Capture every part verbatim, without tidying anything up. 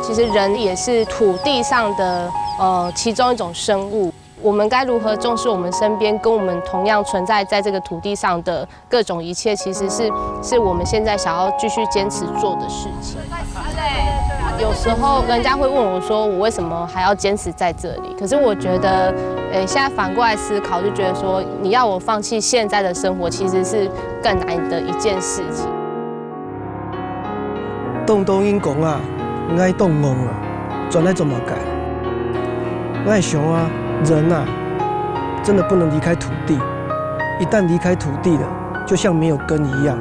其实人也是土地上的呃其中一种生物，我们该如何重视我们身边跟我们同样存在在这个土地上的各种一切，其实是是我们现在想要继续坚持做的事情。有时候人家会问我说，我为什么还要坚持在这里？可是我觉得，诶，现在反过来思考，就觉得说，你要我放弃现在的生活，其实是更难的一件事情。當多人講啊，𠊎當戇啊，轉來做麼个？𠊎想啊，人啊，真的不能離開土地。一旦離開土地了，就像沒有根一樣。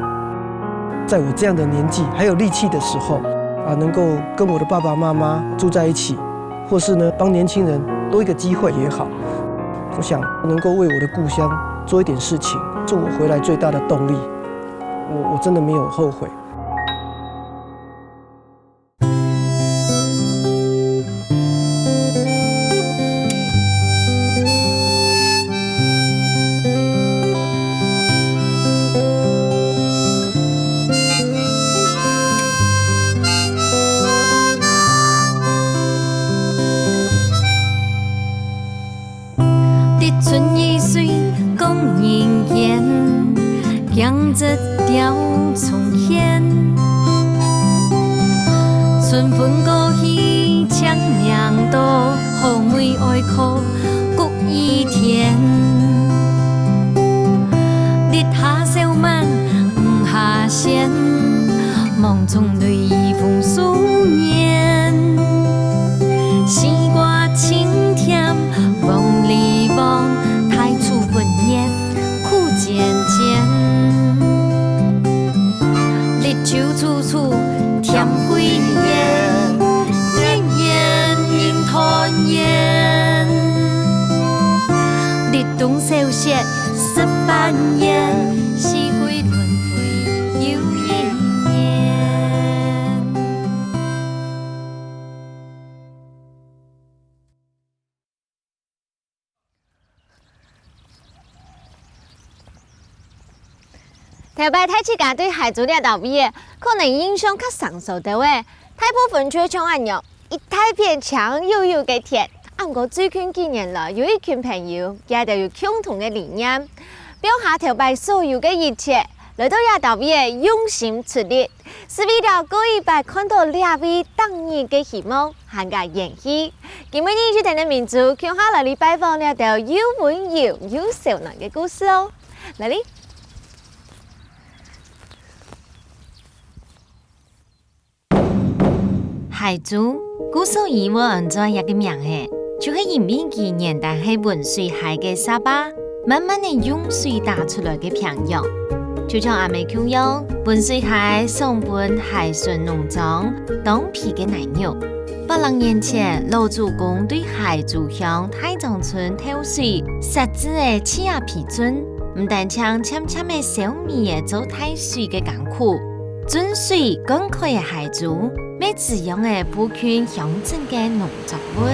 在我這樣的年紀還有力氣的時候，啊，能夠跟我的爸爸媽媽住在一起，或是呢，幫年輕人多一個機會也好。我想能夠為我的故鄉做一點事情，是我回來最大的動力。我我真的沒有後悔。 滴春雨水光人煙，鏡子吊重現。春分過去，清明到，好妹哀哭谷雨天。日下小滿毋下線，夢中淚雨風思念。西瓜清甜， 黃梨黃，大樹分月苦煎煎。綠洲處處添桂圓，年年人團圓。立冬小雪食粄圓，四季輪迴又一年。 頭擺大自家對海珠這兜位仔，可能印象較生疏兜仔，大部分就像恁樣，一大片青油油个田。啊毋過最近幾年來，有一群朋友，佢兜有共同个理念，放下頭擺所有个一切，來到這兜位仔用心出力， 係為了過一擺看到這位當日个希望還過延續。今晡日就跈等明珠共下來哩拜訪這兜又溫柔又燒暖个故事哦。來哩！海珠，故所以會安做這個名仔，就係因為佢原旦係汶水溪个沙壩， 慢慢仔用水打出來个平洋。就像阿姆共樣，汶水溪送分海順農莊當肥个泥肉。百零年前，老祖公對溪洲鄉大庄村透水，設置个氣壓皮圳，毋單淨漸漸仔消弭了做大水个艱苦，圳水灌溉个溪洲，乜滋養了附近鄉鎮个農作物。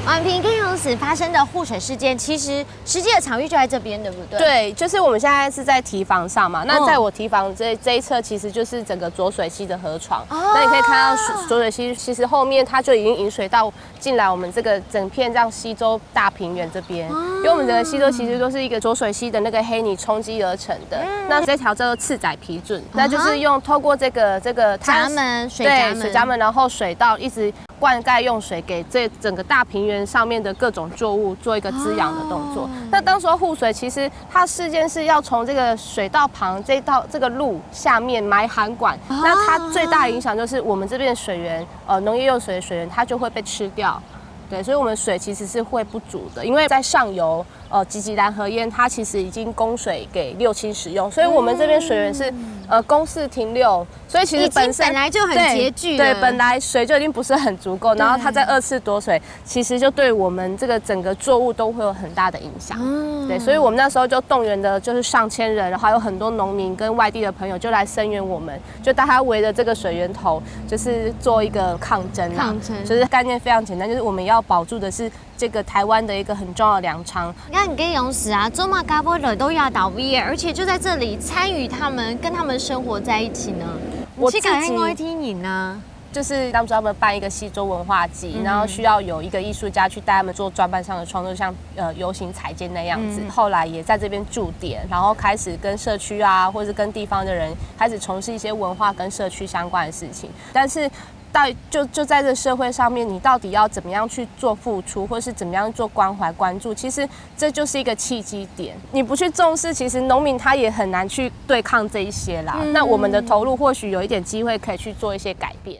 宛平，該當時發生的護水事件，其實 實際的場域就在這邊，對不對？對，就是我們現在是在堤防上嘛，那在我堤防這這一側，其實就是整個濁水溪的河床。那你可以看到濁水溪，其實後面它就已經引水到進來我們這個整片這樣溪州大平原這邊，因為我們整個溪州其實都是一個濁水溪的那個黑泥沖積而成的。那這條叫做赤仔皮圳，那就是用透過這個這個它閘門，水閘門，對，水閘門，然後水道一直灌溉用水給這整個大平原上面的各種作物做一個滋養的動作。那當時候護水其實它事件是要從這個水道旁這道這個路下面埋涵管，那它最大的影響就是我們這邊水源，呃，農業用水的水源它就會被吃掉。對，所以我們水其實是會不足的，因為在上游，呃，集集蘭河堰它其實已經供水給六輕使用，所以我們這邊水源是，呃，供四停六，所以其實本身已經本來就很拮据了。對，對，本來水就已經不是很足夠，然後它再二次奪水，其實就對我們這個整個作物都會有很大的影響。對，所以我們那時候就動員的就是上千人，然後還有很多農民跟外地的朋友就來聲援我們，就大家圍着這個水源頭，就是做一個抗爭啦。抗爭。就是概念非常簡單，就是我們要保住的是這個台灣的一個很重要的糧倉。該你該當時啊，做麼个會來到這兜位，而且就在這裡參與他們，跟他們生活在一起呢？我自己你自家係外地人啊？就是当初他们办一个溪州文化祭，然后需要有一个艺术家去带他们做装扮上的创作，像呃游行彩监那样子。后来也在这边驻点，然后开始跟社区啊，或是跟地方的人开始从事一些文化跟社区相关的事情。但是到就就在这社会上面，你到底要怎么样去做付出，或是怎么样做关怀关注？其实这就是一个契机点。你不去重视，其实农民他也很难去对抗这一些啦。那我们的投入或许有一点机会可以去做一些改变。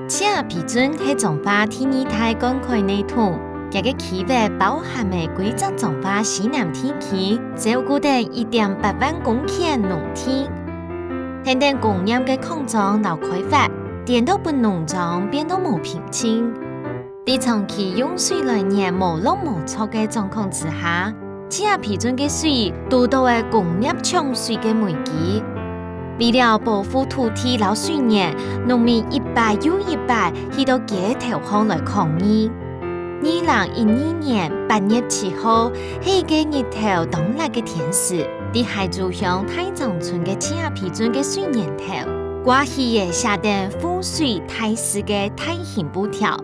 赤埤圳係彰化第二大灌溉系统，佢个區域包含了歸隻彰化西南地區，照顧等一點八萬公頃農地。跈等工業个擴張摎開發，顛倒分農場變到無平靜。在長期用水來源無落無著个狀況之下， 赤埤圳个水堵著了工業搶水个危機。為了保護土地摎水源，農民一擺又一擺去到街頭項來抗議。二零一二年八月七號，係一個日頭當烈个天時，在溪州鄉大庄村个赤埤圳个水源頭，掛起了寫等護水大使个大型布條。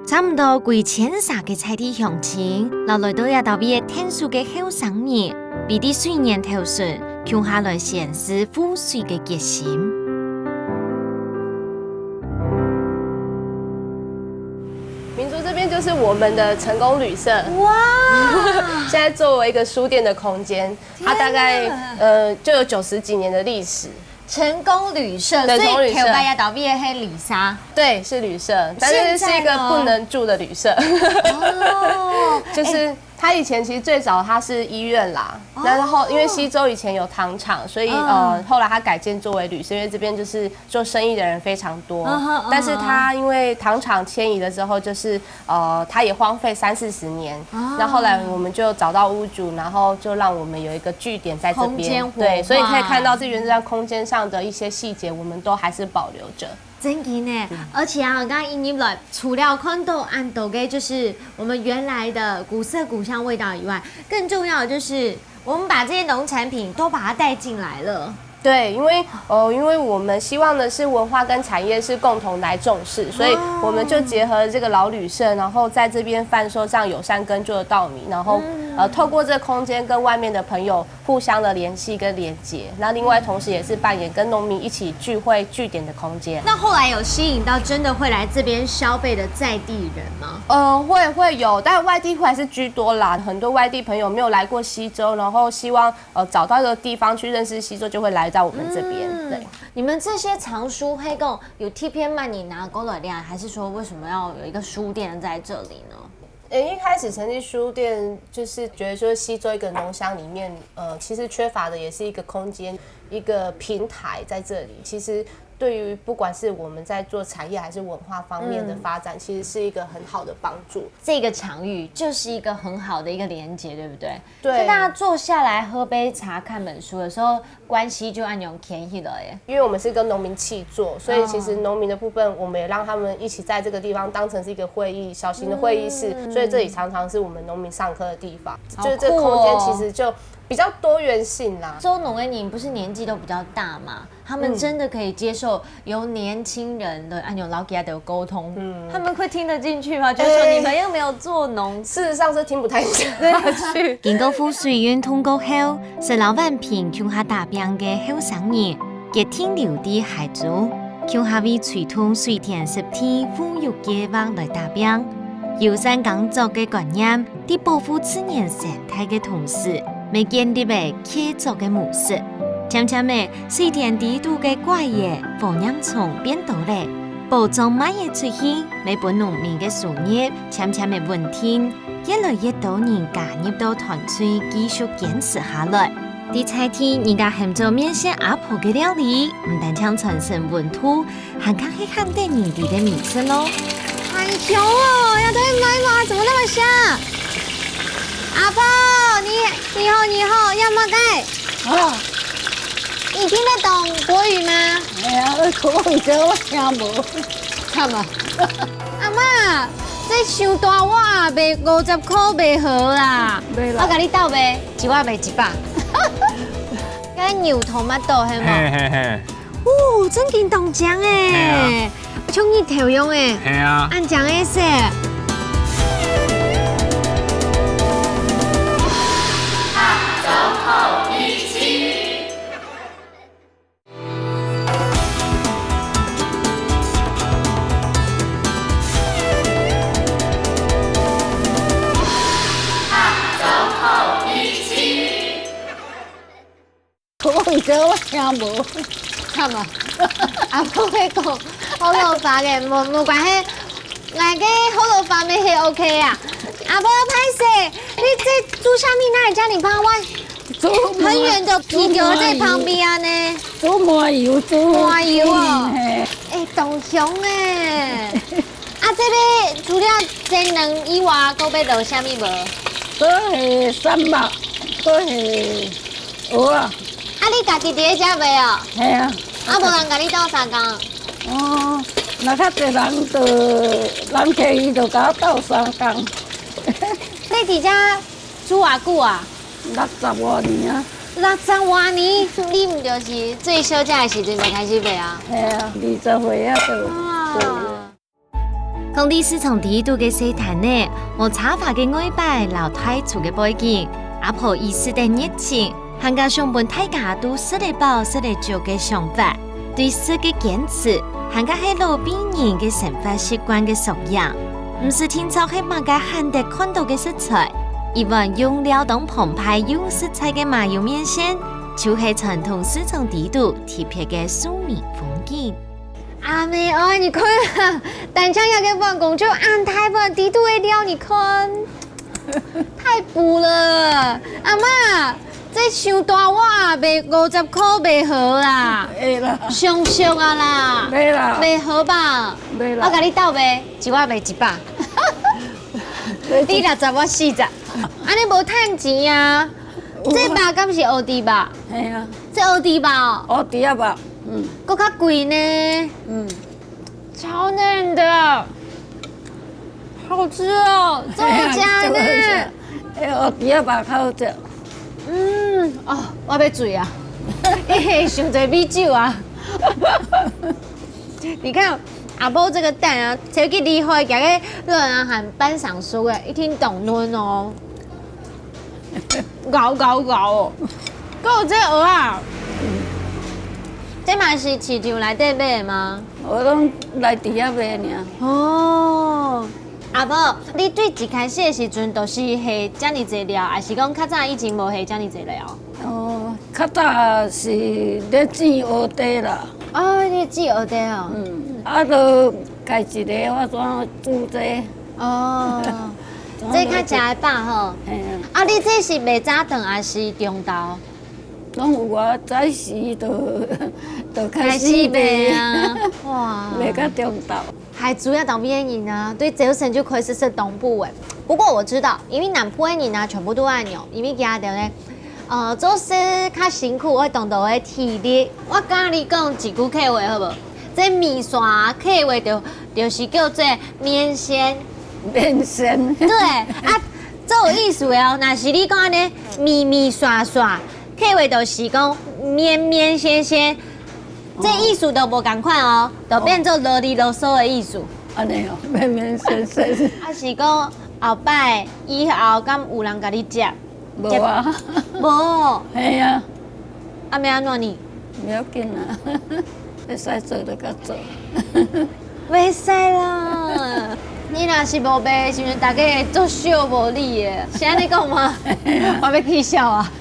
差毋多幾千儕个在地鄉親，摎來到這兜位个𢯭手个後生人，為在水源頭脣，共下來宣示護水个決心。民族这边就是我们的成功旅社，哇！现在作为一个书店的空间，它大概呃就有九十几年的历史。成功旅社，对所以成功旅社头发要倒闭的黑里莎，对，是旅社，但是是一个不能住的旅社，哦，就是。它以前其实最早它是医院啦，然后因为溪州以前有糖厂，所以呃后来它改建作为旅社，因为这边就是做生意的人非常多。但是它因为糖厂迁移的时候，就是呃它也荒废三四十年，那后来我们就找到屋主，然后就让我们有一个据点在这边。对，所以可以看到这原这样空间上的一些细节，我们都还是保留着。 真的呢，而且啊，刚刚一入来，除了看到恁多个就是我们原来的古色古香味道以外，更重要的就是我们把这些农产品都把它带进来了。对，因为哦，因为我们希望的是文化跟产业是共同来重视，所以我们就结合这个老旅社，然后在这边贩售这样友善耕作的稻米，然后呃，透过这个空间跟外面的朋友互相的联系跟连接。那另外同时也是扮演跟农民一起聚会据点的空间。那后来有吸引到真的会来这边消费的在地人吗？呃，会会有，但外地会还是居多啦。很多外地朋友没有来过溪州，然后希望呃找到一个地方去认识溪州，就会来到我们这边。对。你们这些藏书黑供有 T P M 你拿过来的，还是说为什么要有一个书店在这里呢？诶，一开始成立书店，就是觉得说溪州一个农乡里面，呃，其实缺乏的也是一个空间，一个平台在这里。其实对于不管是我们在做产业还是文化方面的发展，其实是一个很好的帮助。这个场域就是一个很好的一个连接，对不对？对就大家坐下来喝杯茶、看本书的时候，关系就恁样牵起来耶。因为我们是跟农民契作，所以其实农民的部分，我们也让他们一起在这个地方当成是一个会议小型的会议室，所以这里常常是我们农民上课的地方。好就是这个空间其实就比较多元性啦。州农的人不是年纪都比较大嘛，他们真的可以接受由年轻人的按钮老给他的沟通，他们会听得进去吗？就是说你们又没有做农，事实上是听不太下去。经过湖水运动过后，是老板平共下打拼个后生人，决定留在海州，共下为推动水田湿地富裕计划来打拼。友善耕作个观念，在保护自然生态个同时，也建立了契作个模式。渐渐个，水田底肚个怪个火焰虫变多了，保障卖个出去，也分农民个收入渐渐个稳定。 越来越多人加入到团队，继续坚持下来。在在地，人家喊做面线阿婆个料理，毋单淨传承文化，还更係喊得人知个美食咯。好香哦！要太慢吗？怎么那么香？阿婆，你你好你好，要么个？啊，你听得懂国语吗？哎呀，国语歌我听无，看嘛。阿妈，这收大碗卖五十块卖好啦，卖啦我甲你斗卖，一碗卖一百。该牛头马豆系吗？嘿嘿嘿，哦，真經當靚欸，像日頭樣欸，係啊，恁靚个色。我毋知，我聽無。看嘛，阿婆會講福佬話个，無，無關係，𠊎个福佬話乜係OK啊。阿婆，歹勢，你這煮啥物哪會遮爾怕？我煮麻，很遠的皮寮在旁邊啊呢。煮麻油，煮麻油哦。嗯，嘿。欸，當香欸。啊，這个除了煎卵以外，還會落啥物無？還係三白，還係 有啊。啊，你家己佇咧遮賣哦？係啊。啊，無人佮你鬥相共？哦，若較濟人就，人客伊就佮我鬥相共。你佇遮煮偌久啊？六十外年啊。六十外年，你毋就是最少這个時陣就開始賣啊？係啊，二十歲啊就。哇。 講到四重底肚个細攤仔，無差別个外擺摎大廚个背景，阿婆一直當熱情，還較想分大家都食得飽、食得足个想法。對食个堅持，還較係老輩人个生活習慣个縮影。毋使定著係麼个罕得看著个食材，一碗用料當澎湃、有色彩个麻油麵線，就係傳統四重底肚特別个素味風景。 阿姆哀，你看啊，單淨這个碗公就恁大碗，底肚个料你看，太補了。阿嬤，這傷大碗啊，賣五十箍袂好啦。會啦。傷俗啊啦。袂啦。袂好吧？袂啦。我佮你鬥賣，一碗賣一百。你六十，我四十，恁呢無趁錢啊。 這肉敢是烏豬肉？係啊。這烏豬肉哦？烏豬仔肉，嗯。閣較貴呢。嗯。超嫩的，好吃哦，真的假的？係啊，烏豬仔肉較好食。嗯，哦，我欲醉啊，因為傷濟米酒啊。你看，阿婆這个蛋啊，超級厲害，今日卵啊還半生熟个，一定當嫩哦。 咬咬咬哦。還有這蚵仔，這嘛是市場內底買的嗎？我攏來佇遐買爾。哦，阿婆，你對一開始的時陣，都是下遮爾濟料，還是講較早以前無下遮爾濟料？哦，較早是咧種蚵嗲啦。哦，你種蚵嗲哦。嗯，啊，都家己一个，我怎煮這？哦。 這較食會飽吼。嘿啊。啊，你這是賣早頓還是中晝？攏有啊，早時就，就開始賣啊。哇。賣到中晝。海竹仔當迷人啊，對朝晨就開始食東部欸。不過我知道，因為南部的人啊，全部都恁樣，因為佢兜呢，呃，做事較辛苦，愛動到个體力。我佮你講一句客話好無？這麵線啊，客話就，就是叫做 麵線。麵線。對，啊，足有意思的哦。若是你講按呢，麵麵線線，客話就是講綿綿線線，這意思都無仝款哦，就變做囉哩囉嗦的意思。按呢哦，綿綿線線。啊是講後擺以後敢有人佮你接？ 無啊。無。嘿啊。啊，欲按怎呢？無要緊啊，會使做就較做。袂使啦。你若是無賣，是毋是大家會做笑無你的？是按呢講嗎？我欲起痟啊。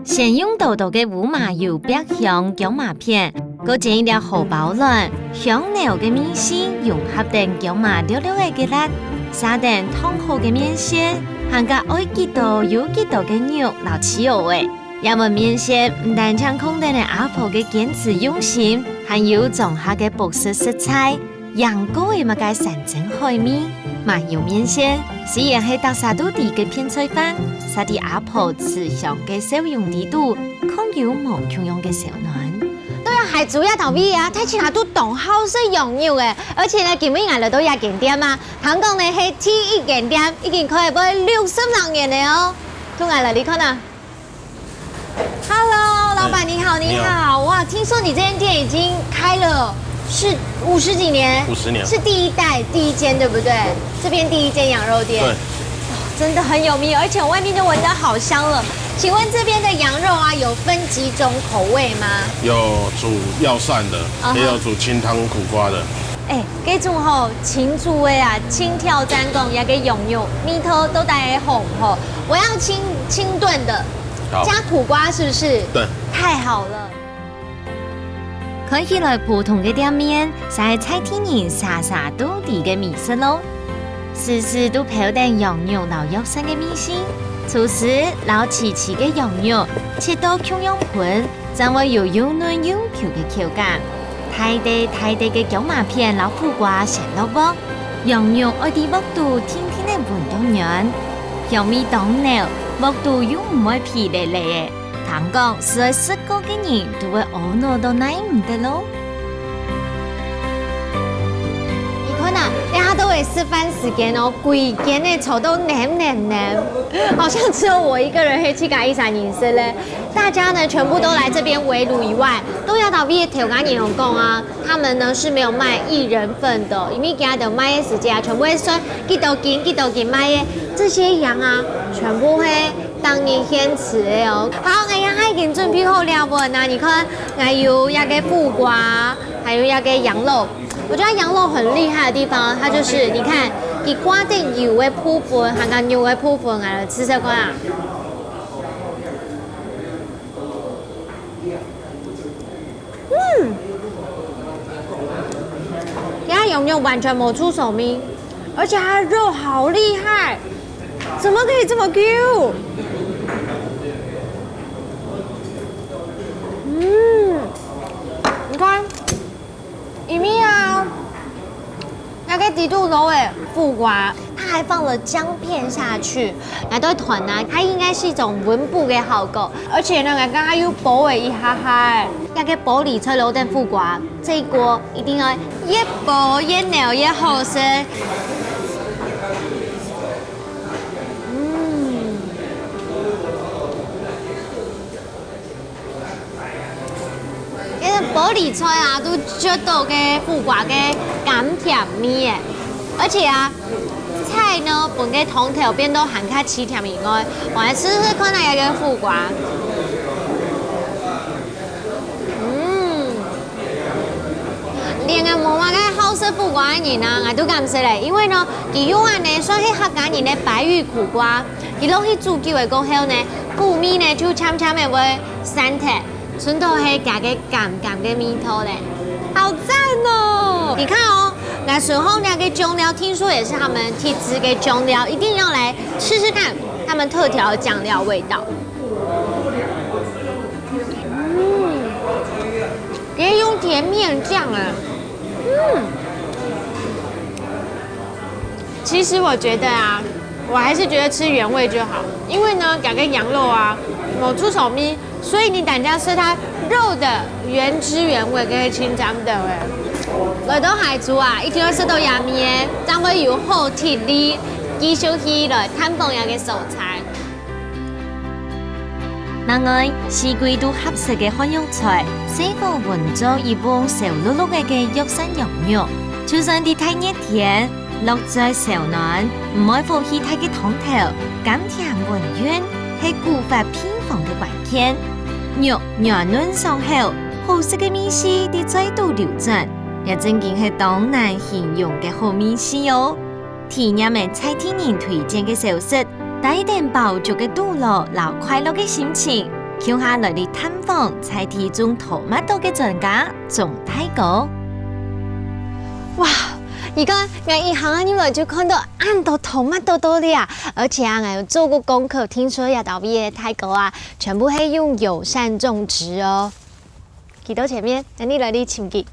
先用多多个烏麻油煏香薑嫲片， 過煎一粒荷包卵，香濃个味緒融合等薑嫲略略个辣，撒等燙好个麵線，還加愛幾多有幾多个肉摎豉油仔。這碗麵線毋單淨看等阿婆个堅持用心，還有庄下个樸實食材，贏過个麼个山珍海味。麻油麵線雖然係逐儕都知个片菜飯，煞在阿婆慈祥个笑容裡肚， 看有無共樣个小暖。對啊，還煮這道菜啊，大家都當好食羊肉欸。而且呢，今晡日來到這間店嘛，聽講呢係第一間店，已經開了六十零年了哦。同𠊎來去看啊。Hello，老板你好，你好，你好。哇，听说你这间店已经开了是五十几年，五十年。是第一代第一间对不对？这边第一间羊肉店。对。真的很有名，而且外面都闻得好香了。请问这边的羊肉啊，有分几种口味吗？有煮药膳的，啊哈。也有煮清汤苦瓜的。哎，这种吼，清煮的啊，清挑战讲，那个羊肉味道到底好不好？我要清清炖的，好。加苦瓜是不是？对。太好了。 看起來普通个店面，就係在地人儕儕都知个美食咯。時時都飄等羊肉摎藥膳个味緒，廚師摎齊齊个羊肉切到共樣分，正會有又嫩又Q个口感。大垤大垤个薑嫲片摎苦瓜先落鑊，羊肉愛在鑊肚定定仔炆到軟，香味當濃，鑊肚又毋會肥咧咧个。 聽講係愛食過个人都會阿腦到耐毋得咯。你看啊，這下都係食飯時間哦，歸間仔坐到淰淰淰，好像只有我一個人係自家一儕人食咧。大家呢全部都來這邊圍爐以外，都有摎這兜頭家人講啊，他們呢是沒有賣一人份的，因為佢兜賣个時節啊，全部會算幾多斤幾多斤賣个。這些羊啊，全部係 逐日現切个哦。好，𠊎這下已經準備好了分啊，你看，𠊎有這个苦瓜，還有這个羊肉。我覺得羊肉很厲害的地方，它就是你看，佢掛等油个部分，還有牛个部分，來試試看啊。嗯，這羊肉完全無出手味，而且它的肉好厲害。 怎麼可以這麼Q？嗯，你看，裡面啊，那個底肚肉的苦瓜，它還放了薑片下去，來對團啊，它應該是一種溫補的效果。而且呢，剛剛它又補了一下下，那個玻璃菜肉等苦瓜，這一鍋一定要越補越濃越好食。 嗯，這个玻璃菜啊，都食到个苦瓜个甘甜味耶。而且啊，菜呢，分个湯頭變到還較清甜以外，𠊎來試試看啊，這个苦瓜。 嗯，連𠊎無麼个好食苦瓜个人啊，𠊎都敢食咧，因為呢，佢用恁呢算係客家人个白玉苦瓜，佢落去煮久了過後呢，苦味呢就漸漸仔會散忒，賰到係佢个甘甘个味道咧。好讚哦！你看哦，𠊎手上這个醬料，聽說也是他們特製个醬料，一定要來試試看他們特調的醬料味道。 嗯，可以用甜麵醬啊。嗯，其實我覺得啊，我還是覺得吃原味就好，因為呢，這个羊肉啊，無出手味，所以你等下吃它肉的原汁原味，可以清湯的哎。來到海珠啊，一定要食到這味个，正會有好體力，繼續去來探訪這个所在。 另外，四季都合適个漢藥材，細火溫做一甕燒熝熝个个藥膳羊肉，就算在大熱天，落嘴燒暖，毋愛火氣大个湯頭，甘甜溫韻，係古法配方个關鍵。肉軟嫩爽口，好食个味緒在嘴肚流轉，這正經係當難形容个好味緒哦！體驗了在地人推薦个小食， 帶等飽足个肚腦摎快樂个心情，共下來去探訪在地種tomato个專家鍾大哥。哇，你看，𠊎一行入來就看到恁多tomato在這啊！而且啊，𠊎有做過功課，聽說這兜位个大哥啊，全部係用友善種植哦。 佢在前面，恁呢來去尋佢。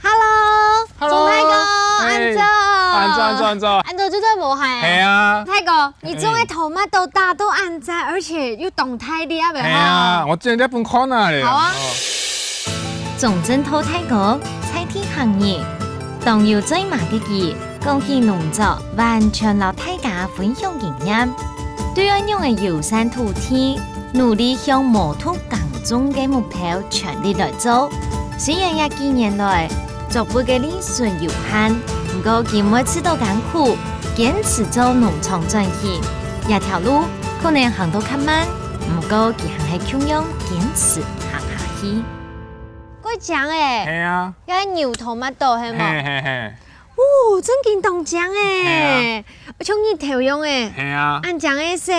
Hello，Hello，鍾大哥，嘿，恁早。恁早，恁早，恁早。恁早就在無閒。係啊。大哥，你種个tomato大到恁大，而且又當大粒个吼。係啊，𠊎種這分看啊咧。好啊。鍾正道大哥，在地行人，當有嘴嫲个佢， 講起農作，完全摎大家分享經驗。對恁樣个友善土地，努力向無毒耕終个目標全力來做。雖然這幾年來，作物个利潤有限，毋過佢毋會試著艱苦，堅持做農場轉型。這條路可能行到較慢，毋過佢還係共樣堅持行下去。過靚欸！係啊，這係油tomato係無？係係係。 哦，真經當靚欸，像日頭樣欸，係啊，恁靚个色。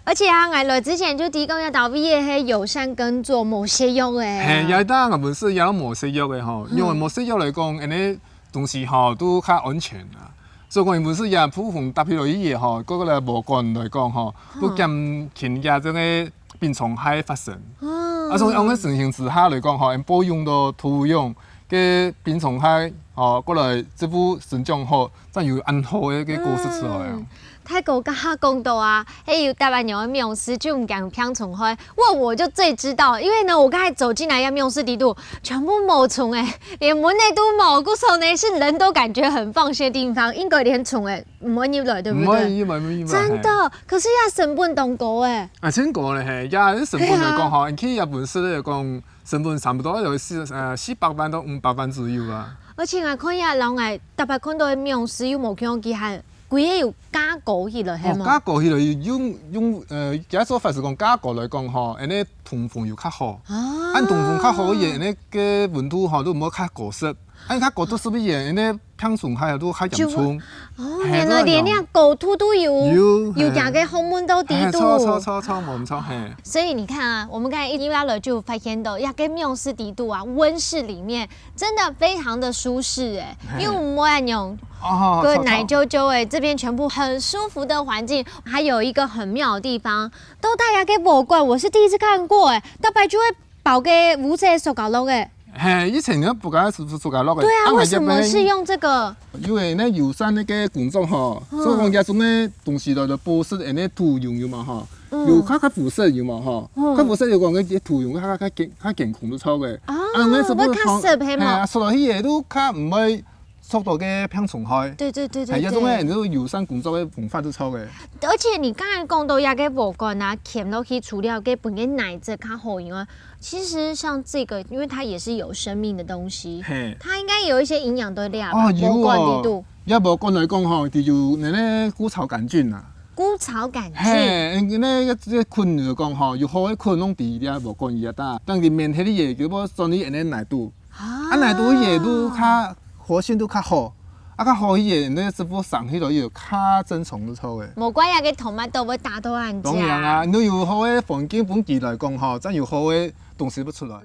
而且啊，𠊎來之前就知講這兜位仔係友善耕作，無食藥欸。係，這兜𠊎本身也無食藥个吼，因為無食藥來講，恁呢東西吼都較安全啊。所以講，本身也普通搭起來个吼，過來無管來講吼，都減輕這種个病蟲害發生。啊，所以恁呢情形之下來講吼，保養到土壤个病蟲害 哦，過來這步生長好，正有恁好个个果實出來啊。嗯，大哥剛剛講到啊，還有台灣人个名師就毋驚病蟲害，我我就最知道，因為呢，我剛才走進來要面試裡肚，全部無蟲欸，連蚊仔都無，故所呢是人都感覺很放心的地方，應該連蟲欸毋會入來，對不對？毋會入來，毋會入來，真的，可是要成本當高欸。啊，真高咧嘿，也成本來講吼，你去日本食咧講。 成本差不多有四呃四百萬到五百萬左右啊。而且𠊎看這老外，逐擺看到个名師又無共樣，佢還規个有加高起來，係無？哦，加高起來用用呃，佢做法係講加高來講吼，恁呢通風又較好。啊，恁通風較好，佢恁呢个溫度吼都毋會較高濕。恁較高都係毋係恁呢病蟲害都較嚴重。哦，原來連這高度都有有有佢个學問到底肚。著著著著，無毋著嘿。 所以你看啊，我們剛才一拉了就發現到，呀，該面試底肚啊，溫室裡面真的非常的舒適欸，因為我們那種哦，個奶啾啾欸，這邊全部很舒服的環境，還有一個很妙的地方，都大家給我逛，我是第一次看過欸，大概就會包給無色塑膠袋欸。 嘿，以前你不敢是塑膠袋个。對啊，為什麼是用這個？因為呢，友善个工作吼，所以講這種个東西來保濕恁呢土壤有嘛吼，有較較保濕有嘛吼，較保濕有講个土壤較較健較健康都著个。啊，恁呢係不係會較濕係嘛？嘿啊，說落去个都較毋會 受到个病蟲害。對對對對，這種个就友善工作个方法就著个。而且你剛才講到這個禾稈啊，囥落去除了个分个奶質較好以外，其實像這個，因為它也是有生命的東西，嘿，它應該有一些營養的料吧？哦，有哦。禾稈裡肚，這禾稈來講吼，佢有那個枯草桿菌啊。枯草桿菌，嘿，那個這個菌來講吼，有好个菌攏在這禾稈裡啊，但佢面黑个，佢無轉去恁呢奶肚。 啊，啊，奶肚个都較活性都較好，啊，較好个，那植物生起來又較正常就著个。無怪啊，該tomato會打到恁靚。當然啊，你有好个環境分佢來講吼，正有好个東西會出來。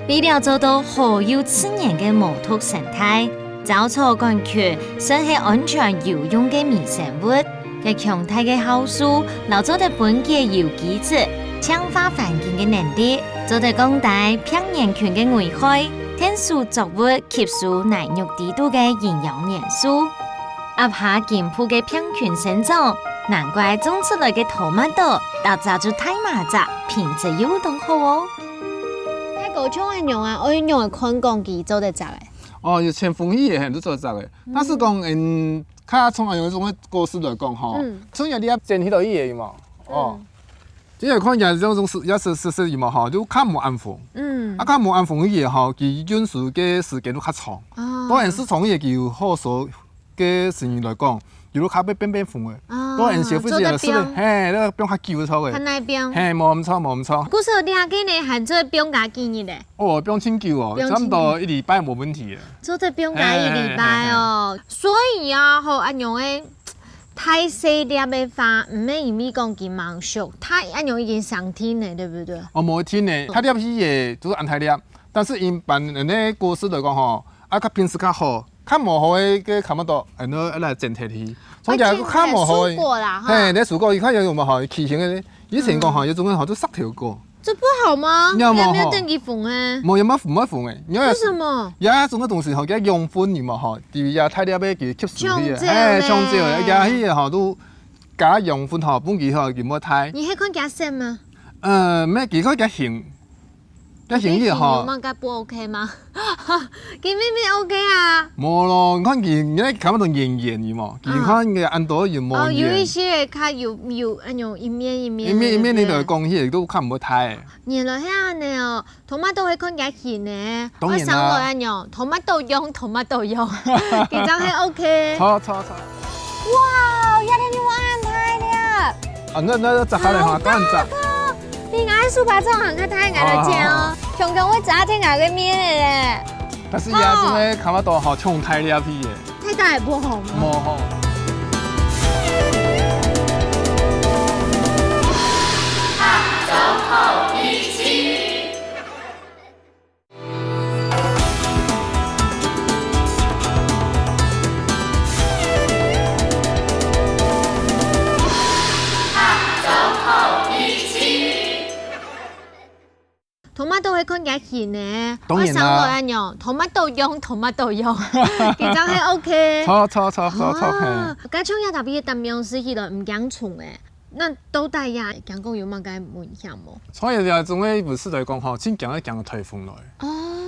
為了做到好有自然个無毒生態， 招草桿菌算係安全有用个微生物，佢強大个酵素，摎做得分解有機質、淨化環境个能力，做得降低病原菌个危害，𢯭手作物吸收泥肉裡肚个營養元素。壓下根部个病菌生長，難怪種出來个tomato，大隻就大嫲隻，品質又當好哦。該該像恁樣啊，愛仰般看講佢做得摘欸？ 哦，有全封起个，嘿，都做得摘个。但是講，嗯，較像恁樣種个果實來講吼，像這粒剪起來个有無？哦，這个看起來這種是也是是是有無吼，就較無恁紅。嗯，啊，較無恁紅个吼，佢運輸个時間就較長。哦，當然市場个佢有好所个生意來講，有路較會變變紅个。哦，當然消費者也是，做得放，嘿，那放較久个著个。很耐放。嘿，無毋著，無毋著。故所這個呢，還做得放加幾日咧？ 哦，放真久哦，放真久。差不多一禮拜無問題啊。做得放加一禮拜哦。嘿，嘿，嘿，嘿。所以啊，吼，恁樣个大細粒个話，毋免因為講佢吂熟，佢恁樣已經生定了，對不對？哦，無定呢，大粒起个，就係恁大粒。但是一般人个果實來講吼，啊，較品質較好，較無好个，个tomato，恁樣來剪忒去。所以講較無好个，而且還有蔬果啦，哈。嘿，你蔬果，你看有無吼，奇形个，以前講吼，有種个吼，就石頭果。 這不好嗎？你有無吼？也沒有等佢紅欸。無，也無，無紅欸。因為，為什麼？這種个東西吼，佢養分你嘛吼，在這大粒个佢吸收去个，像這樣欸。嘿，像這樣，這去个吼，都加養分吼，分佢吼，佢無大。你還看佢色嗎？呃，無，佢看佢形，這形意吼。有麼个不OK嗎？佢明明OK啊。無咯，你看佢，你看看到圓圓个嘛，你看佢恁多又無圓。哦，有一些較有，有恁樣一面一面个。一面一面，你就講，佢都看毋到。原來係恁樣哦，tomato會看起來形呢。當然啦。愛生落恁樣，tomato樣，tomato樣，佢正係OK。著著著。哇，這個有恁大粒！啊，那那那，摘下來哈，好大个，當然摘。 比𠊎个手巴掌還較大，𠊎來剪哦。強強會遮忒𠊎个面个咧。但是這種个看毋到吼，像大粒个。太大也不好嗎？無吼。Tomato會看起來形呢，當然啦。愛生落恁樣，tomato樣，tomato樣，佢正係OK。著著著著著，嘿。啊，該像這特別个蛋白質起來毋驚蟲誒。 該到底也驚講有麼个危險無？所以這種个物事來講吼，盡驚會驚到颱風來。哦。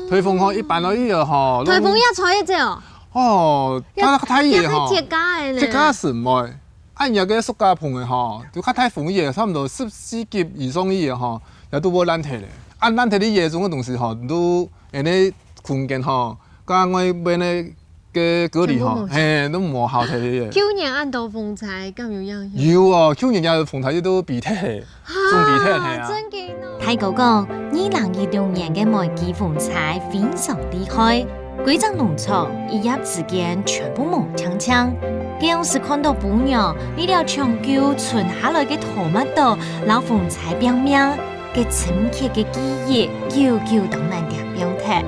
颱風吼，一般來以後吼，颱風也吹得走哦？哦，也，它，它也吼，也係鐵架个呢。鐵架係毋會。啊，若个塑膠棚个吼，就較颱風个，差毋多十四級以上个吼，也都會爛忒咧。啊，爛忒个這種个東西吼，都，恁呢空間吼， 該外背个隔離吼，全部無效。嘿，都無效忒个。舊年恁多風災，敢有影響？有哦，舊年也有風災，都被忒，啊，總被忒，嘿啊。真緊哦。大哥講，二零一六年个梅基風災非常厲害，歸隻農場一夜之間全部無淨淨。該央時看到餔娘為了搶救伸下來个tomato摎風災拚命， 該深刻个記憶久久當難點忘忒。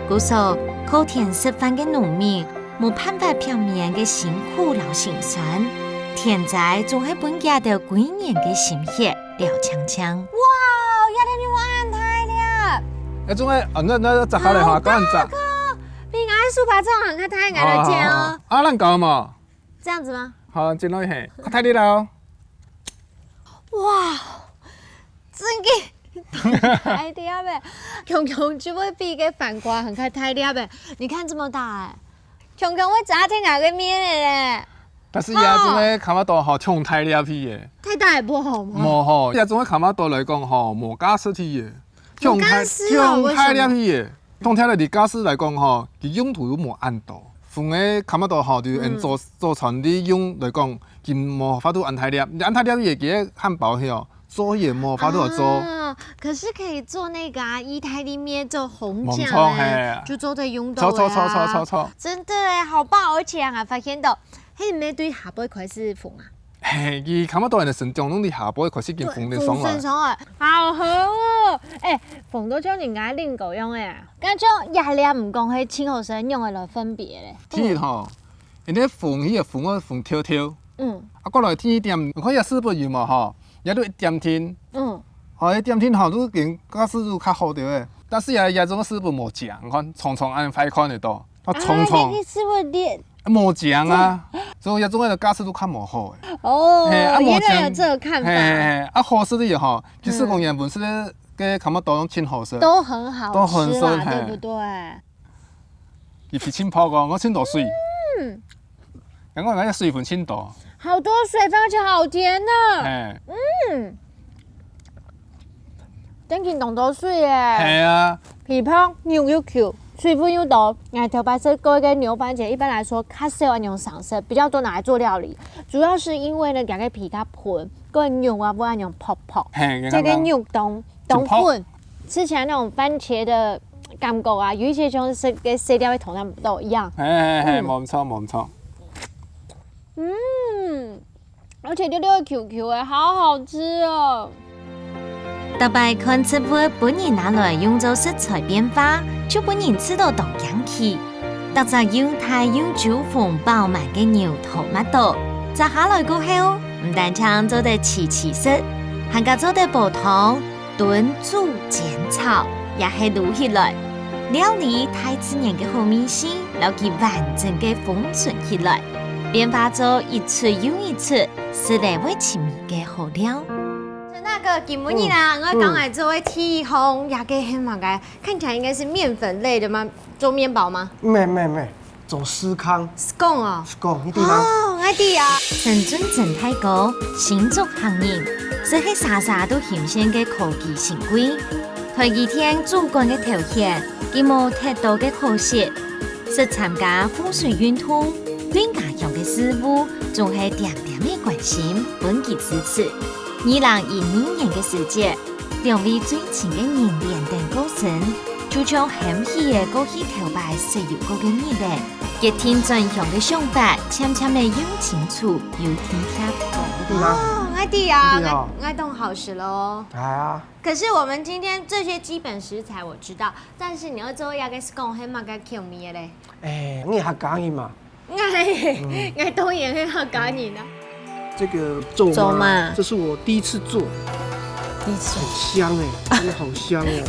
故所，靠天食飯个農民，無辦法避免个辛苦摎辛酸。天災總係分佢兜歸年个心血尞淨淨。哇，這個有恁大粒！該種个，啊，該該摘下來哈，好大个，當然摘。比𠊎个手巴掌還較大，𠊎來剪哦。啊，恁高嘛。這樣子嗎？好，剪落去，較大力啦哦。 哇，真个大粒欸！強強就會比該番瓜還較大粒欸！你看這麼大欸，強強會遮忒𠊎个面了咧！但是這種个看毋到吼，像大粒去耶。太大也不好嗎？無吼，這種个看毋到來講吼，無價值去耶。無價值哦，像大，像大粒去耶。為什麼？ 通常來，你假使來講吼，佢用途又無恁多。紅个看毋到吼，就用做，嗯，做餐利用來講，佢無法度恁大粒。你恁大粒也佢个漢堡去哦，做也無法度做。啊，可是可以做那個啊，意大利麵做紅醬欸，無錯，嘿。就做得用到欸啊。著，著，著，著，著，著。真的欸，好棒！而且啊，發現到，嘿，你們對下背開始紅啊？ 嘿，佢看毋到人个身上，攏佇下背開始已經紅了上來。對，紅了上來，好紅哦！欸，紅到像人家个領口樣欸。感覺這粒毋講係盡好食，仰仔來分別咧？第一吼，因為紅，佢个紅愛紅透透。嗯。啊，過來第二點，你看這四分有無吼？這都一點定。嗯。吼，一點定吼，都已經價值都較好點欸。但是這，這種四分無靚，你看，長長恁壞看得到。 啊，長長。啊，你，你係毋係練？無靚啊，所以這種个價值都較無好欸。哦，嘿，啊，無靚，原來有這個看法。嘿，嘿，嘿，啊，好食个吼，其實講原本係个，个看毋到攏盡好食。都很好吃啦，都很好吃，嘿。對不對？佢皮盡薄哦，𠊎盡多水。嗯。剛剛那個水分盡多。好多水分，而且好甜呢。嘿。嗯。 真經當多水耶。係啊。皮薄，肉又Q，水分又多。𠊎頭擺食過个牛番茄，一般來說較少恁樣生食，比較多拿來做料理。主要是因為呢，佢个皮較薄，个肉啊，會恁樣薄薄。嘿，這個肉當，當粉，吃起來那種番茄的感覺啊，有一些像是跟色調會同它不一樣。嘿，嘿，嘿，嗯。無錯，無錯。嗯。 而且溜溜个Q Q欸，好好吃哦。逐擺看植物分人拿來用做食材變化，就分人試著當驚奇。逐隻又大又酒紅飽滿个牛tomato，摘下來過後，毋單淨做得試試食，還加做得煲湯、 燉、煮、煎、炒，也係滷起來。料理大自然个好味緒，摎佢完整个封存起來，變化做一出又一出，食了會尋味个好料。真那个今晡日啊，嗯。我刚才做个第一項，這个係麼个？看起來應該是麵粉類的嗎？做麵包嗎？毋係，毋係，毋係，做司康。Scone哦。Scone，你知嗎？哦，𠊎知啊。陳俊成大哥，新竹客人，食係儕儕都欣羨个科技新貴。台積電主管个頭銜，佢無忒多个可惜，識參加風水運動，對家鄉个事務，總係點點个關心，分佢支持。 二零一二年个時節，兩位最親个人連等過身，就像喊起个過去頭擺識有過个日仔，決定轉鄉个想法，漸漸个有清楚，有體貼。哦，𠊎知啊，𠊎，𠊎當好食咯。哎呀。可是我們今天這些基本食材我知道，但是你愛做這个scone係麼个口味个咧？哎，你客家人嘛， 𠊎，𠊎當然係客家人啊。這個做嗎？做嗎？這是我第一次做。第一次。很香欸，真的好香欸。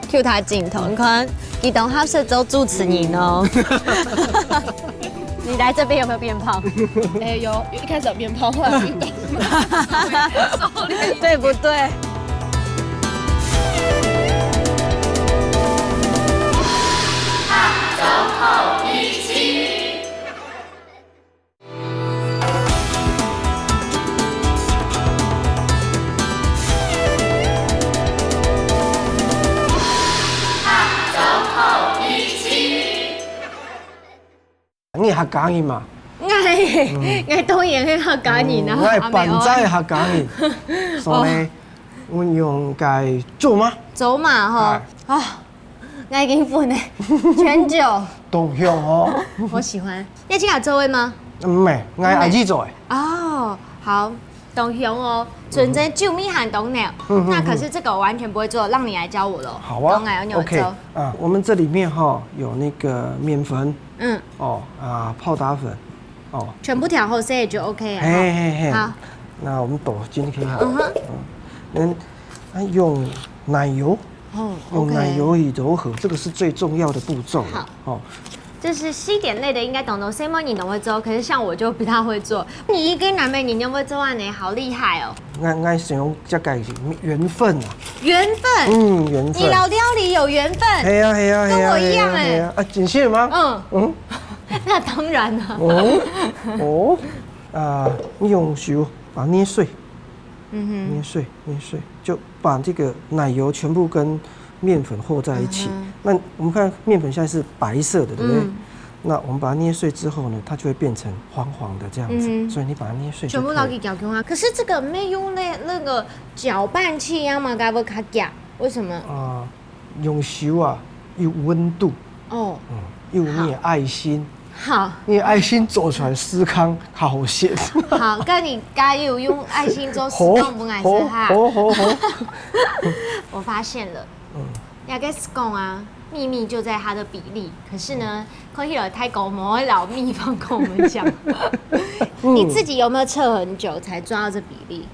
Q他鏡頭，你看，佢當好食做主持人哦。你來這邊有沒有變胖？哎，有，一開始有變胖，後來運動。對不對？ 你客家人嘛？𠊎，𠊎當然係客家人啊，嗯，𠊎係板仔客家人。所以，哦。我用該做嗎？做嗎吼？哎。啊，𠊎已經分了，全酒。當香哦。我喜歡。你自家做个嗎？毋係，𠊎阿姨做个。哦，好。 當香哦，準備酒味還當濃。嗯，嗯，那可是這個我完全不會做，讓你來教我咯。好啊，當然要你，OK，做。啊，我們這裡面哈，有那個麵粉，嗯。哦，啊，泡打粉，哦。全部調好勢就OK了哈。嘿，嘿，嘿。好。那我們倒進去哈。嗯哼。嗯，嗯，啊，用奶油，哦，用奶油去揉合，OK。這個是最重要的步驟了。好。哦。 就是西點類的，應該懂懂，細妹人都會做，可是像我就不太會做。你一個南美人就會做啊呢，好厲害哦！𠊎，𠊎想講這個是緣分啊。緣分？嗯，緣分。你摎料理有緣分？係啊，係啊，係啊，跟我一樣欸。係啊，係啊。啊，真係嗎？嗯。嗯。那當然了。哦，哦，啊，你用手把捏碎。 嗯哼。捏碎，捏碎，就把這個奶油全部跟麵粉和在一起。嗯哼。那我們看麵粉現在是白色的，對不對？嗯。那我們把它捏碎之後呢，它就會變成黃黃的這樣子。嗯哼。所以你把它捏碎就可以。全部摎佢攪均勻啊。可是這個沒用那，那個攪拌器啊嘛，該會較遽，為什麼？啊， 用手啊，有溫度。哦。嗯，有你的愛心。好。你的愛心做出來司康較好食。好，該你加油，用愛心做司康分𠊎食哈。好，好，好，好。我發現了，嗯。這個scone啊，秘密就在它的比例。可是呢，看起來大哥無愛摎祕方跟我們講。嗯。你自己有沒有測很久才抓到這比例？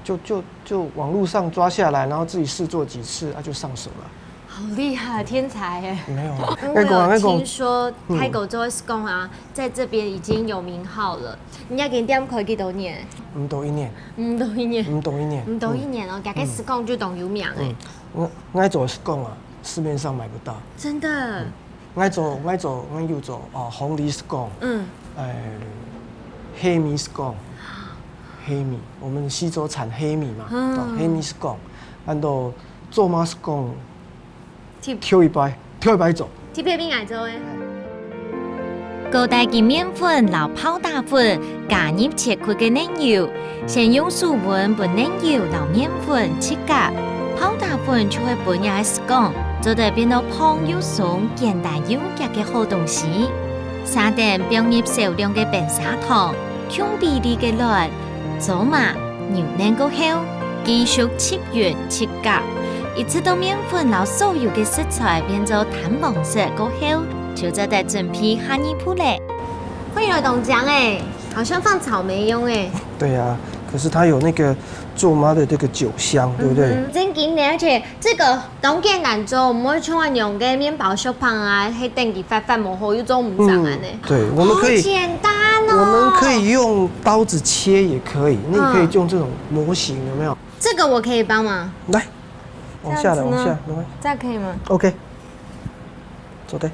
就，就，就網路上抓下來，然後自己試做幾次，啊，就上手了。好厲害，天才欸！沒有啊，因為我有聽說，嗯。大哥做个scone啊，在這邊已經有名號了。你這間店開幾多年？毋到一年。毋到一年。毋到一年。毋到一年哦，嗯。這個scone就當有名欸。嗯，𠊎，𠊎做scone啊，市面上買不到。真的？嗯。 𠊎做，𠊎做，𠊎有做，哦，紅梨scone，嗯。呃，黑米scone，黑米，我們溪州產黑米嘛，嗯。哦，黑米scone，還有做嗎scone，特，挑一擺，挑一擺做。特別分𠊎做欸。過底个麵粉摎泡打粉加入切塊个奶油， 先用手搵分奶油摎麵粉直夾，泡打粉就會分這个scone做得變到膨又鬆、簡單又遽个好東西。續等放入少量个冰砂糖，共比例个卵、芝麻、牛奶過後，繼續直搵直夾，一直到麵粉摎所有个食材變做淡黃色過後，就做得準備下二步咧。看起來當靚欸，好像放草莓一樣欸。對啊，可是它有那個做嗎的這個酒香，對不對？嗯哼，真經典，而且這個當簡單做，毋會像恁樣个麵包、食品啊，係等佢發發無好，又做毋成恁樣。嗯，對，我們可以，好簡單哦。我們可以用刀子切也可以，那你可以用這種模型，有沒有？这个我可以帮忙。来，往下来，这样子呢往下，没关系。这样可以吗？ OK，做对。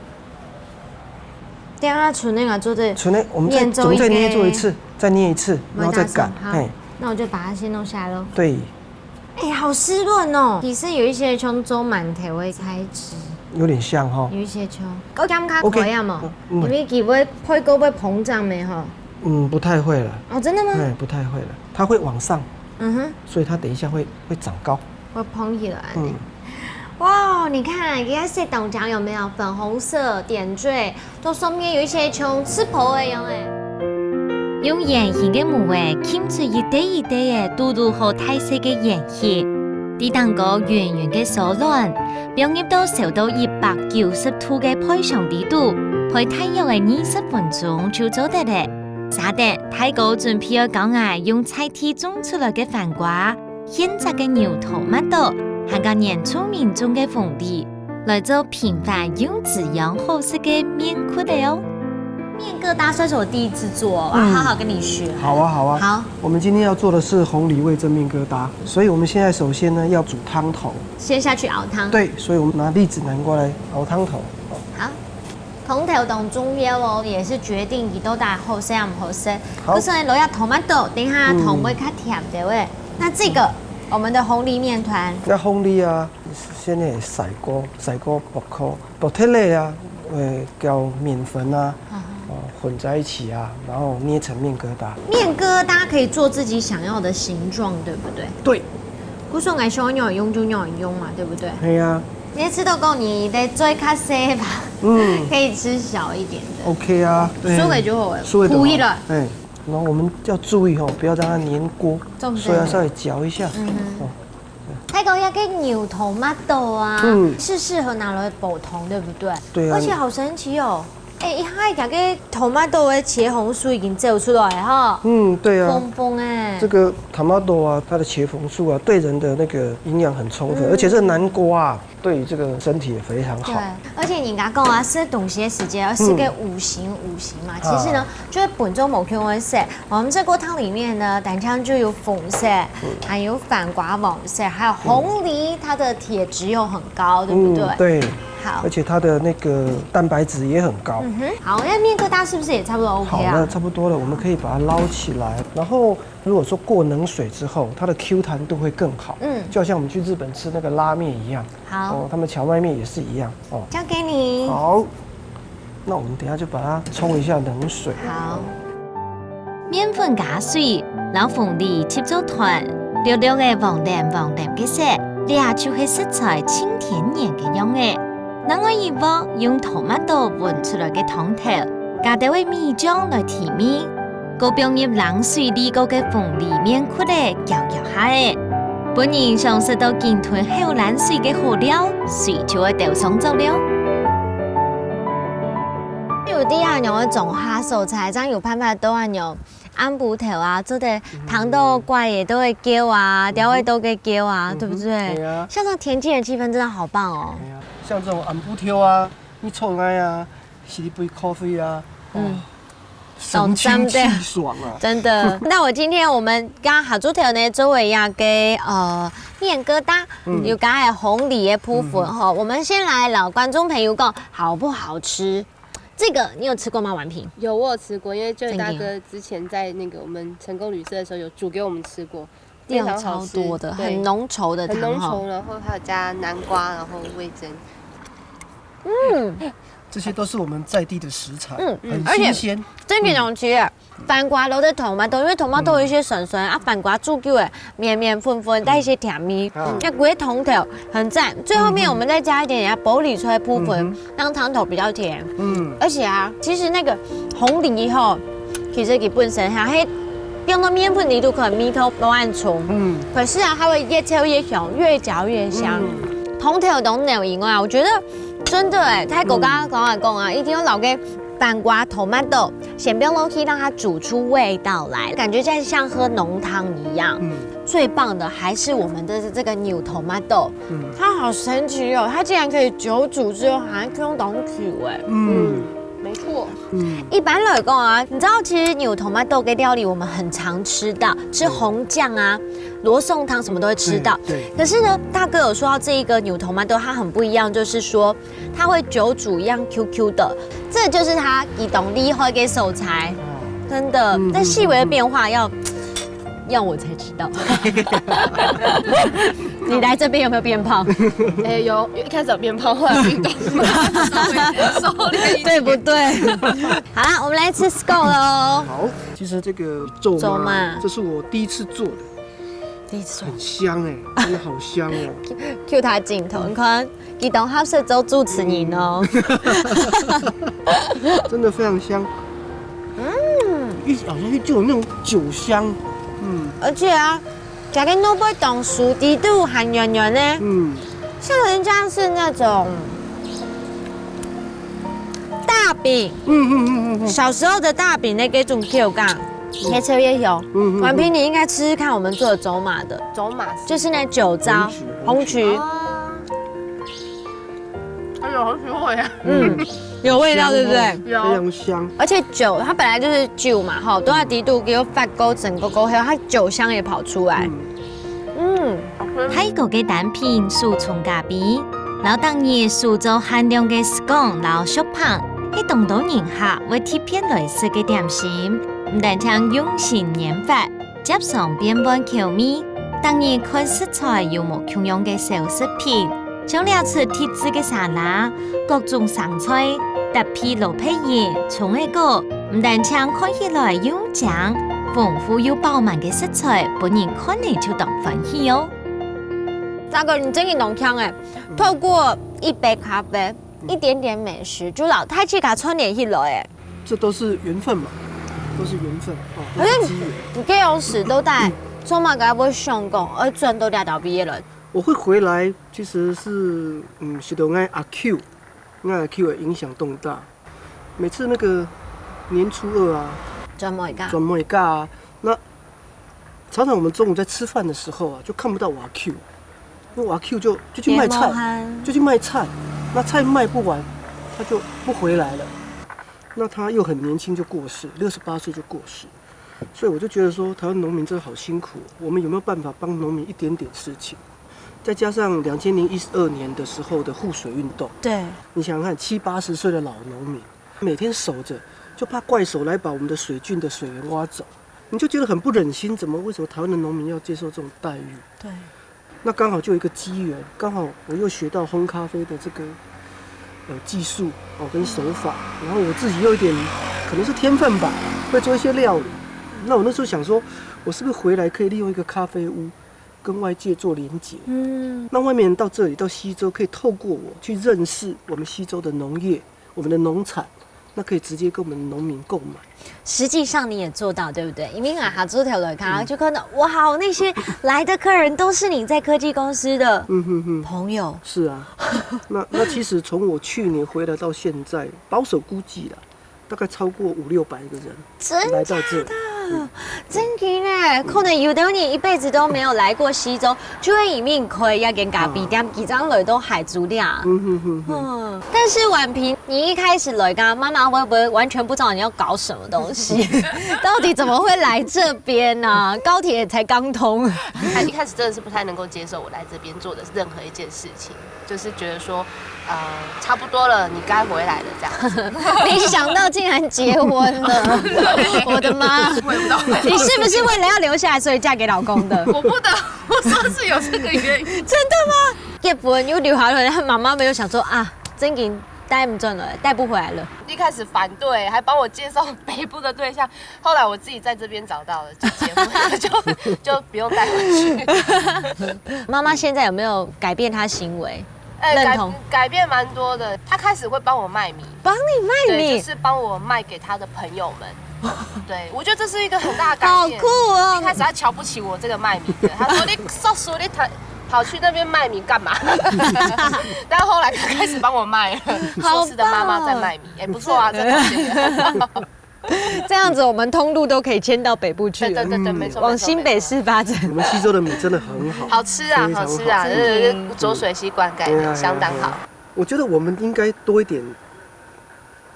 等一下存那个做对。存那，我们再念咒我们再应该捏做一次，再捏一次，然后再擀。好，嘿，那我就把它先弄下来喽。对，哎、好湿润哦。其实有一些像做馒头的材质，有点像哈。有一些像，我感觉 OK，可以啊嘛，嗯因为给会会够会膨胀没哈？嗯，不太会了，哦，真的吗？哎，不太会了，它会往上，嗯哼，所以它等一下会会长高。会膨起来。嗯，哇，你看，这些东西有没有粉红色点缀？都上面有一些像吃婆的样哎。用圓形个模仔，浸出一垤一垤个嘟嘟好大細个圓形，底頂高圓圓个酥卵，放入到燒到一百九十度个焙箱底肚，焙大約个二十分鐘就做得了。續等，大哥準備愛教𠊎用在地種出來个番瓜，現摘个牛頭麥豆，還有原住民種个鳳梨，來做平凡又滋養好食个麵窟仔哦。面疙瘩算是我第一次做哦，我要好好跟你学。好啊，好啊。好，我们今天要做的是红藜味噌面疙瘩，所以我们现在首先呢要煮汤头。先下去熬汤。对，所以我们拿栗子南瓜来熬汤头。好，汤头當重要哦，也是决定佢到底好食還毋好食。好可是呢，落下tomato，等一下湯會較甜个喂。那这个我们的红藜面团，那红藜啊，先给甩锅，甩锅薄壳，薄忒个啊，呃，叫面粉啊，哦，混在一起啊，然后捏成面疙瘩。面疙瘩可以做自己想要的形状，对不对？对，可是我想要用就用嘛，对不对？对呀、你也知道讲你的做较细吧，嗯可以吃小一点的。 OK 啊，对酥个就好了酥个就好可以了。哎，然后我们要注意哦，不要让它黏锅，重点所以要稍微搅一下。哦，大哥，那个牛头马豆啊，嗯是适合拿来煲汤，对不对？对啊而且好神奇哦。哎，一下个头马豆的茄红素已经走出来哈，嗯，对啊，丰丰哎。这个 tomato 啊，它的茄红素啊，对人的那个营养很充分，嗯而且这南瓜啊，对于这个身体也非常对好。，而且人家讲啊，吃东西的时间要吃个五行五行嘛。其实呢，就是本种某种颜色，我们这锅汤里面呢，单单就有红色，还有番瓜黄色，还有红藜，它的铁质又很高，对不对？嗯，对，好而，且它的那个蛋白质也很高。嗯哼，好，那面疙瘩是不是也差不多 OK 好了，啊？差不多了，我们可以把它捞起来。然后，如果说过冷水之后，它的 Q 弹度会更好。嗯就好像我们去日本吃那个拉面一样。好哦，他们荞麦面也是一样。哦，交给你。好，那我们等一下就把它冲一下冷水。好，面粉加水，摎凤梨切做團，略略个黃藍黃藍个色，這就係食材盡天然个樣仔。另外一鑊用tomato搵出來个湯頭，加兜仔米醬來提味，過放入冷水瀝過个鳳梨面窟仔攪攪下仔，分人想食到緊吞口涎水个好料，隨就愛兜上桌了。有這樣樣个種下所在，正有辦法到恁樣。暗晡頭啊，做得聽到雞仔都會叫啊，鳥仔都會叫啊，對不對？對啊。像這種恬靜的氣氛真的好棒哦。哎呀，像这种暗晡头啊，你出来啊，揤一杯咖啡啊，嗯嗯，神清气爽啊。真的。那我今天我们刚好豬頭呢，作为一个呃面疙瘩，嗯有加个紅藜个部分哈，我们先來摎觀眾朋友講好不好吃？这个你有吃过吗？婉萍？有，我有吃过，因为Joy 真的大哥之前在那个我们成功旅社的时候有煮给我们吃过，料非常好吃，超多的，对很浓稠的很浓稠，汤哈。然后还有加南瓜，然后味噌。嗯，这些都是我们在地的食材，嗯很而且新鲜。这个东西耶，番瓜落在tomato，因为tomato有一些酸酸啊，番瓜煮久了，绵绵粉粉，带一些甜味，嗯那个汤头很赞。最后面我们再加一点点玻璃菜部分，嗯让汤头比较甜。嗯而且啊，其实那个红藜吼，其实佢本身哈，嘿，用到面粉里头可能味道不很冲，嗯，可是啊，它会越嚼越香，越嚼越香。嗯汤头有当濃以外，我觉得真的哎，泰国刚刚讲啊讲啊，一定要老给番瓜、tomato 先放落去，让它煮出味道来，感觉就像喝浓汤一样。嗯最棒的还是我们的这个牛头马豆，嗯它好神奇哦，它竟然可以久煮之后还可以用当久哎。嗯，没错。一般来讲啊，你知道其实扭头麦豆的料理我们很常吃到，吃红酱啊、罗宋汤什么都会吃到。对，可是呢，大哥有说到这一个扭头麦豆，它很不一样，就是说它会久煮一样 Q Q 的，这就是它一种厉害的素材，真的。但细微的变化要要我才知道。你来这边有没有变胖？哎，有，一开始有变胖，后来运动，稍微收敛一点。对不对？好啦，我们来吃 scone 了哦。好，其实这个咒咒骂妈，这是我第一次做的，第一次很香哎，真的好香哦。 Q 他镜头，你看，你懂他是做主持人哦。真的非常香。嗯，一咬下去就有那种酒香。嗯而且啊，加个萝卜当熟，底肚还软软呢，嗯，像人家是那种大饼，嗯嗯嗯嗯嗯小时候的大饼那个种 Q 感，也特别有。嗯嗯，婉平，你应该吃吃看我们做的走马的，走马就是那酒糟红曲红曲，啊，哎呦，好喜欢呀！嗯，有味道，对不对？有非常香。而且酒它本来就是酒嘛，吼，都在底肚给我发勾整个勾，还有它酒香也跑出来。嗯，泰國个單品手沖咖啡，摎當日手做限量个scone摎熟飯，係當多人客會特別來食个點心。毋單淨用心研發，接上變換口味，當日看食材有無共樣个小食品，像這出特製个沙拉、各種生菜、搭配蘿蔔仁、蔥仔糕，毋單淨看起來又靚，豐富又飽滿个食材，分人看了就當歡喜哦。大哥，你真的當強哎！透过一杯咖啡，一点点美食，就摎大自家串联起来哎。这都是缘分嘛，都是缘分哦，都好像是机缘。你这样子都在，做么个会想讲，要转到这条毕业了？我会回来，其实是嗯，受到我阿舅，我阿舅的影响动大。每次那个年初二啊，转么一个？转么一个啊，那常常我们中午在吃饭的时候啊，就看不到我阿舅，因为我阿舅就就去卖菜，就去卖菜，那菜卖不完，他就不回来了。那他又很年轻就过世，六十八岁就过世，所以我就觉得说，台湾农民真的好辛苦，我们有没有办法帮农民一点点事情？再加上两千零一十二年的时候的护水运动，对，你想想看，七八十岁的老农民，每天守着，就怕怪手来把我们的水圳的水源挖走，你就觉得很不忍心，怎么为什么台湾的农民要接受这种待遇？对，那刚好就有一个机缘，刚好我又学到烘咖啡的这个呃技术哦跟手法，然后我自己又有点可能是天分吧，会做一些料理。那我那时候想说，我是不是回来可以利用一个咖啡屋跟外界做连接？嗯，那外面人到这里到溪州，可以透过我去认识我们溪州的农业、我们的农产，那可以直接跟我们农民购买。实际上你也做到，对不对？因为啊，哈猪头来看，就看到哇，那些来的客人都是你在科技公司的嗯哼哼，朋友。是啊，那那其实从我去年回来到现在，保守估计啦，大概超过五六百个人真来到这里。真的呢，可能有的人一辈子都没有来过溪州，就会移民开一间咖啡店，几张楼都海租料。嗯哼哼哼，嗯，但是婉平，你一开始来，刚刚妈妈会不会完全不知道你要搞什么东西？到底怎么会来这边呢、高铁才刚通，他一开始真的是不太能够接受我来这边做的任何一件事情，就是觉得说，呃，差不多了，你该回来了这样子。没想到竟然结婚了！我的妈！我也不知道。你是不是为了要留下来，所以嫁给老公的？我不得不说是有这个原因。真的吗？结婚又留下来，他妈妈没有想说啊，真给带不转了，带不回来了。一开始反对，还帮我介绍北部的对象，后来我自己在这边找到了，就结婚了，就就不用带回去。妈妈现在有没有改变她行为？哎，改认同改变蛮多的。他开始会帮我卖米，帮你卖对，米就，是帮我卖给他的朋友们。对，我觉得这是一个很大的改变。好酷哦一开始他瞧不起我这个卖米的，他说你叔叔你跑跑去那边卖米干嘛？但后来他开始帮我卖了，好说是的妈妈在卖米，哎，不错啊，这条线。这样子我们通路都可以迁到北部去了，对对对对，没错，往新北市发展。我们溪州的米真的很好，好吃啊，非常好吃啊，好就是浊水溪灌溉对啊的，相当好。我觉得我们应该多一点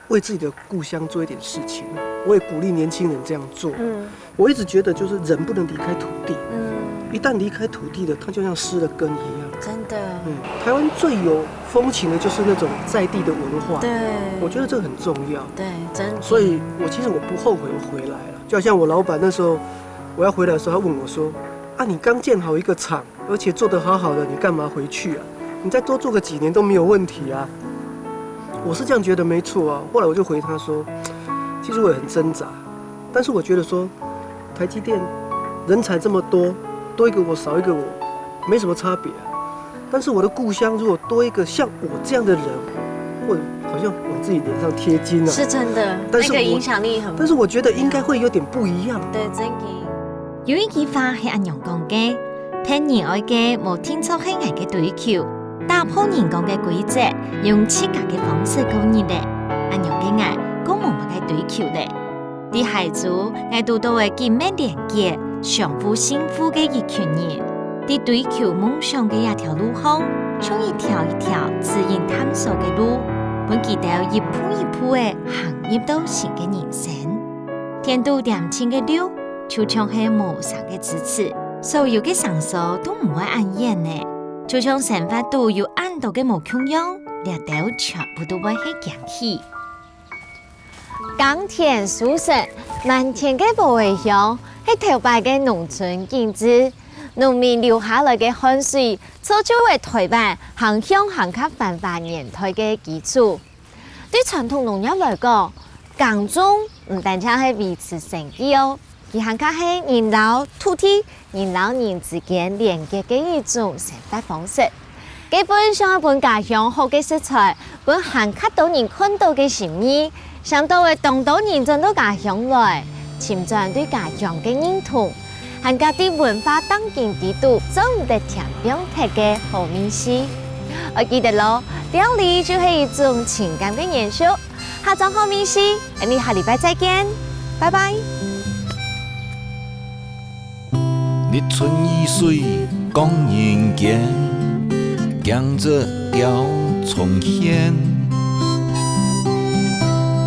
为自己的故乡做一点事情。我也鼓励年轻人这样做。嗯我一直觉得，就是人不能离开土地，嗯，一旦离开土地了，它就像失了根一样。真的，嗯，台湾最有风情的就是那种在地的文化，对，我觉得这很重要。对，真的。所以我其实我不后悔我回来了。就好像我老板那时候，我要回来的时候，他问我说：“啊，你刚建好一个厂，而且做得好好的，你干嘛回去啊？你再多做个几年都没有问题啊。”我是这样觉得没错啊。后来我就回他说：“其实我也很挣扎，但是我觉得说，台积电人才这么多，多一个我少一个我，没什么差别啊。但是我的故乡如果多一个像我这样的人，我好像往自己脸上贴金啊。”是真的，但是我那个影响力很，但是我觉得应该会有点不一样。对，真的。有一句话係恁樣講个：「別人愛个無定著係𠊎个追求，打破人講个規則，用自家个方式過日仔。」恁樣个𠊎，更無麼个追求咧。 在溪州，𠊎堵著个緊密連結、相互信護个一群人，在追求夢想个這條路項，像一條一條指引探索个路，分佢兜一步一步仔行入到新个人生。天都恬靜个路，就像係無聲个支持，所有个生疏都毋會恁遠咧。就像生活肚有恁多个無共樣，這兜全部都會係驚喜。 耕田收成，滿田个禾仔香，係頭擺个農村景致。農民流下來个汗水，造就了臺灣行向還較繁華年代个基礎。對傳統農業來講，耕種毋單淨係維持生計哦， 佢還較係人摎土地、人摎人之間連結个一種生活方式。該份想愛分家鄉好个食材，分還較多人看著个心意，想到會當多人轉到家鄉來，尋轉對家鄉个認同，還加在文化當中知著做毋得添放忒个好味緒。愛記得咯，料理就係一種情感个延續。 客庄好味緒，𠊎俚下禮拜再見，拜拜。日春雨水講人間，驚蟄鳥蟲喧。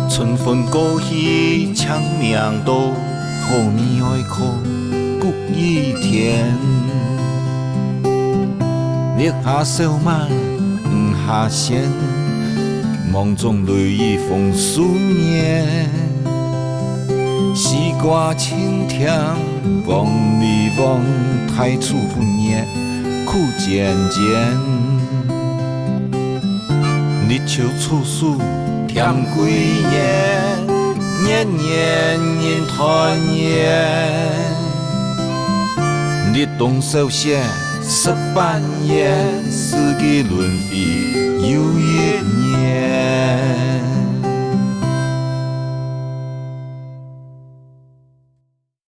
春分過去青命多，好味愛靠谷雨田。月下燒麥， 五下蟬，芒種雷雨豐收年。西瓜青甜，黃梨黃，大樹分葉苦尖尖。立秋處暑添桂圓，年年人團圓。立冬掃雪 十八月，四季輪迴又一年。